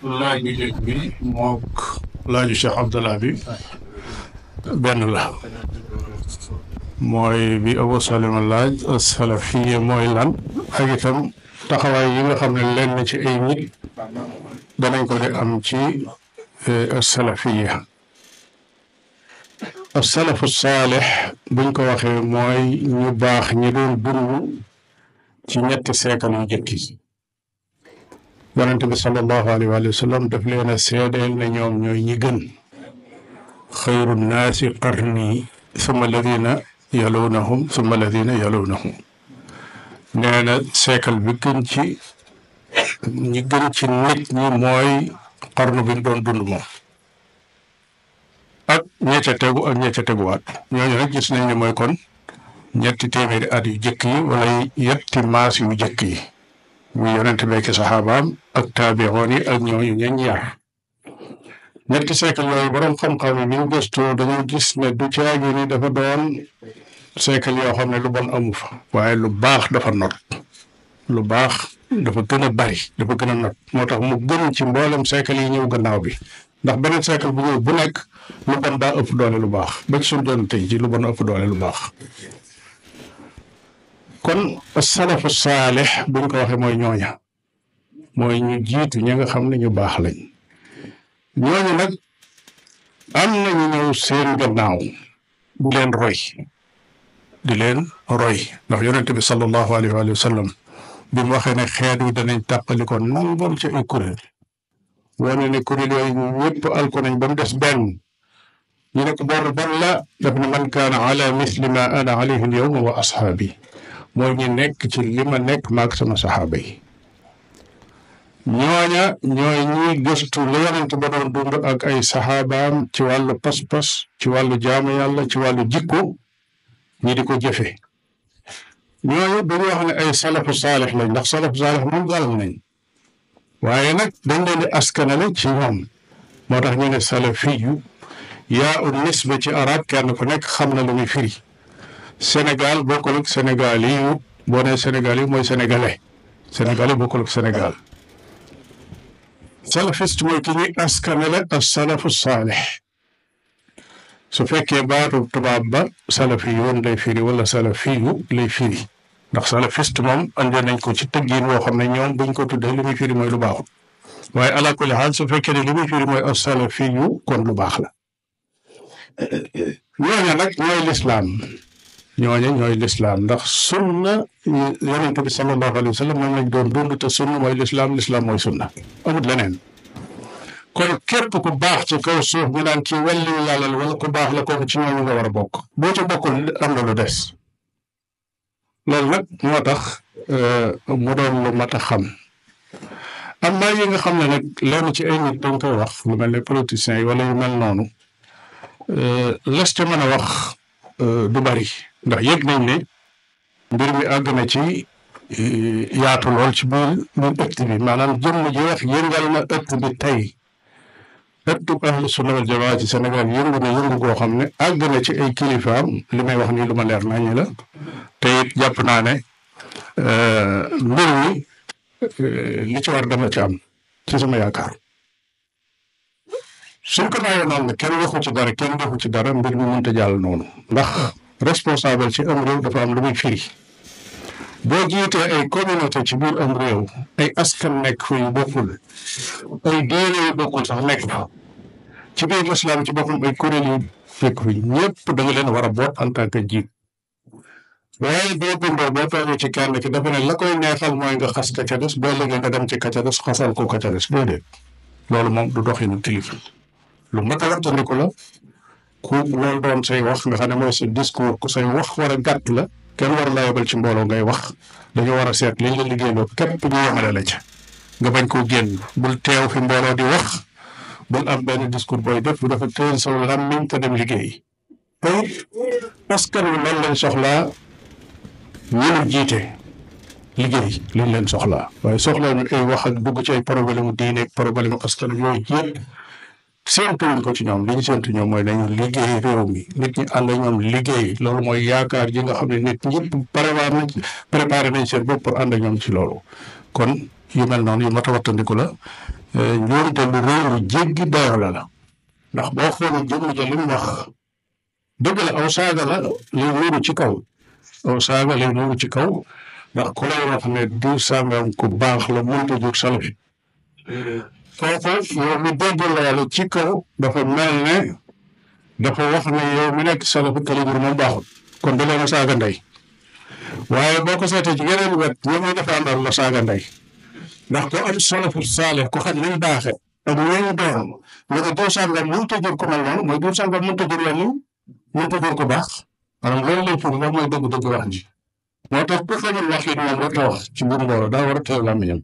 laaj bi njëkk bi mook laaju Cheikh Abdallah bi benn la mooy bi Abu Salima laaj salafiya mooy lan ak itam taxawaay yi nga xam ne lenn ci ay nit danañ ko de am ci salafiya. asalafu saalix buñ ko waxee mooy ñu baax ñi doon dund ci ñetti seekal yu jëkk yi. yonente bi sallallahu alayhi wa sallam daf leen a seedeel ne ñoom ñooy ñi gën. xayru nnaasi qarni summa alladina yalunahum summa alladina yalunahum. nee na seekal bi gën ci ñi gën ci nit ñi mooy qarnu bi ñu doon dund moom. ak ña ca tegu ak ña ca teguwaat ñooñu nag gis nañ ne mooy kon ñetti téeméeri at yu jëkk yi wala yetti maas yu jëkk yi muy yonente bi ak saxaabaam ak taabiroon yi ak ñooñu ñañ yar. ñetti siècle yooyu borom xam-xam yi bi ñu gëstoo dañoo gis ne du caagi ni dafa doon siècle yoo xam ne lu bon amu fa waaye lu baax dafa not lu baax dafa gën a bari dafa gën a not moo tax mu gën ci mboolem siècle yi ñëw gannaaw bi ndax beneen siècle bu ñëw bu nekk lu bon daa ëpp doole lu baax ba ci suñu doon tey ji lu bon ëpp doole lu baax. kon salafu saalix buñ ko waxee mooy ñooña mooy ñu jiitu ñi nga xam ne ñu baax lañ. ñooñu nag am nañu ñëw seen gannaaw di leen roy ndax yonente bi sallallahu alayhi wa sallam bi mu waxee ne xeet wi danañ tàqali ko nangam ci ay kuréel wane ne kuréel yooyu ñëpp alko nañ ba mu des benn ñu ne ko boobu ban la daf ne man kaana ala misli ma ana alayhi al yawma wa ashaabi mooy ñu nekk ci li ma nekk maag sama saxaaba yi. ñooña ñooy ñuy gëstu la yonent ba doon dund ak ay saxaabaam ci wàllu pas-pas ci wàllu jaamu yàlla ci wàllu jikko ñi di ko jëfe ñooñu dañu wax ne ay salafu saalix lañ ndax salafu saalix moom galal nañ waaye nag dañ leen di askanale ci ñoom moo tax ñu ne salafiyu yaa u nisba ci arab kenn ku nekk xam na lu muy firi Sénégal bokkul ak Sénégal yi boo nee Sénégal yi mooy sénégalais bokkul ak Sénégal. salafiste mooy ki ñuy askanale ak salafu saalix su fekkee baatu tubaab ba salafiyoon lay firi wala salafiyu lay firi ndax salafiste moom andi nañ ko ci tëggiin woo xam ne ñoom buñ ko tuddee li muy firi mooy lu baaxul waaye ala kulli xaal su fekkee ne li muy firi mooy as salafiyu kon lu baax la. ñooña nag ñooy lislaam ndax sunna yonente bi sallallahu alayhi wa sallam moom lañ doon dund te sunna mooy lislaam mooy sunna amut leneen. kon képp ku baax ci kaw suuf ñu naan ci wàllu yàlla la wala ku baax la kooku ci ñooñu nga war a bokk boo ca bokkul am na lu des. loolu nag moo tax mu doon lu mat a xam am na yi nga xam ne nag lenn ci ay nit dañ koy wax lu mel ne politiciens yi wala yu mel noonu les ca mën a wax du bari ndax yëg nañ ne mbir mi àgg na ci yaatu lool ci biir ëtt bi maanaam jëmm ji wax yëngal na ëtt bi tey ëttu ahlu sunna wal jamaa ci Sénégal yëngu na yëngu goo xam ne àgg na ci ay kilifaam li may wax nii lu ma leer nañu la te it jàpp naa ne mbir mi li ci war dama ci am ci sama yaakaar suñ ko naayoo noonu nag kenn waxu ci dara kenn defu ci dara mbir mi mënta jàll noonu ndax responsable ci am réew dafa am lu muy firi boo jiitee ay communauté ci biir am réew ay askan nekk fu yu bokkul ay diine yu bokkul sax nekk fa ci biir lislaam ci boppam ay kuréel yu nekk fi ñëpp da nga leen war a boot en tant que jiit waaye boo bindoo boo toogee ci kenn ki dafa ne la koy neexal mooy nga xas ka ca des boo léegi nga dem ci ka ca des xasal ko ka ca des déedéet loolu moom du doxinu kilifa lu mat a wattandiku la ku loolu doon say wax nga xam ne mooy sa discours ku say wax war a gàtt la kenn war laa yebal ci mbooloo ngay wax dañu war a seet liñ la liggéeyloo képp ñu yemale la ca nga bañ koo génn bul teew fi mbooloo di wax bul am benn discours booy def bu dafa teel sa làmmiñ te dem liggéey te askan wi lan lañ soxlaa ñu nu jiite liggéey liñ leen soxlaa waaye soxlaa ñu ay wax ak dugg ci ay problème diine ak problème askan yooyu yëpp séentuwuñ ko ci ñoom li ñu séentu ñoom mooy nañu liggéey réew mi nit ñi ànd ak ñoom liggéey loolu mooy yaakaar ji nga xam ne nit ñëpp préparé nañ seen bopp pour ànd ak ñoom ci loolu kon yu mel noonu yu mat a wattandiku la njuumte lu rëy lu jéggi dayoo la ndax boo xoolee jëmm ja li mu wax dëgg la aw saaga la lay nuuru ci kaw aw saaga lay nuuru ci kaw ndax ku lay wax ne diw sàngam ku baax la mënta jóg salafi kooku yow mi dégg loolu ci kaw dafa mel ne dafa wax ne yow mi nekk salafi kalibir moom baaxul kon da leen a saaga ndey waaye boo ko seetee ci yeneen wet ñoo muy defaandal la saaga ndey ndax ko am salafu saalih ko xam nañ baaxe ak ñooñu doon ñu ko diw sàngam mënta jóg ko mel noonu mooy diw sàngam mënta jóg lenn mënta jóg ko baax maanaam loolu lay pour mooy dëgg-dëgg wax ji moo tax ku xamul wax yi moom rek la wax ci mbir mbooloo daa war a teew làmmiñam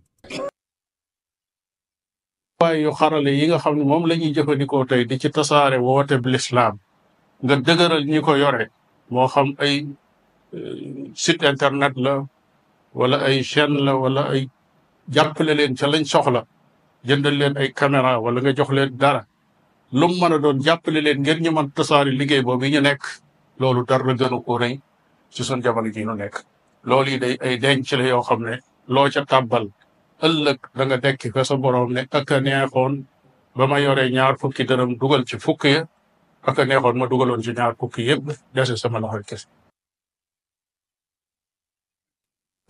waaye yu xarale yi nga xam ne moom la ñuy jëfandikoo tey di ci tasaare woote bi lislaam nga dëgëral ñi ko yore moo xam ay site internet la wala ay chaîne la wala ay jàppale leen ca lañ soxla jëndal leen ay caméra wala nga jox leen dara lu mu mën a doon jàppale leen ngir ñu mën tasaare liggéey boobu ñu nekk loolu dara gënu ko rëy ci sun jamono ji ñu nekk loolu yi day ay denc la yoo xam ne loo ca tàbbal ëllëg da nga dekki fa sa borom ne ak a neexoon ba ma yoree ñaar fukki dërëm dugal ci fukk ya ak a neexoon ma dugaloon ci ñaar fukki yëpp dese sama loxoy kese.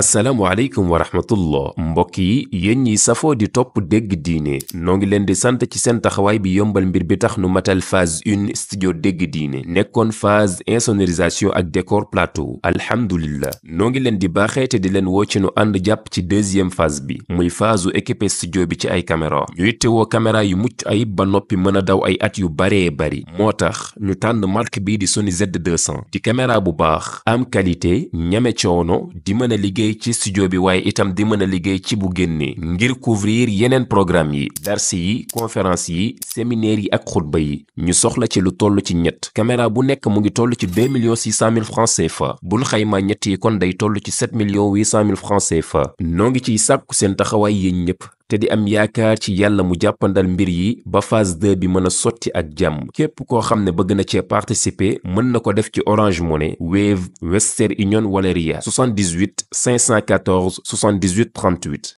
asalaamaaleykum wa rahmatullah mbokk yi yéen ñi safoo di topp dégg diine noo ngi leen di sant ci seen taxawaay bi yombal mbir bi tax nu matal phase 1 studio dégg diine nekkoon phase insonorisation ak décor plateau alhamdulillah noo ngi leen di baaxee te di leen woo ci nu ànd jàpp ci deuxième phase bi muy phase u équipé studio bi ci ay caméra ñu yittewoo caméra yu mucc ayib ba noppi mën a daw ay at yu baree bari moo tax ñu tànn marque bii di Sony Z200 di caméra bu baax am qualité ñame coono di mën a liggéey ci studio bi waaye itam di mën a liggéey ci bu génnee ngir couvrir yeneen programme yi dars yi conférence yi séminaire yi ak xutba yi ñu soxla ci lu toll ci ñett caméra bu nekk mu ngi toll ci 2,600,000 francs CFA buñ xaymaa ñett yi kon day toll ci 7,800,000 francs CFA noo ngi ciy sàkku seen taxawaay yéen ñëpp te di am yaakaar ci yàlla mu jàppandal mbir yi ba phase 2 bi mën a sotti ak jàmm képp koo xam ne bëgg na cee participer mën na ko def ci Orange Money Wave Western Union wala Ria 78 514 78 38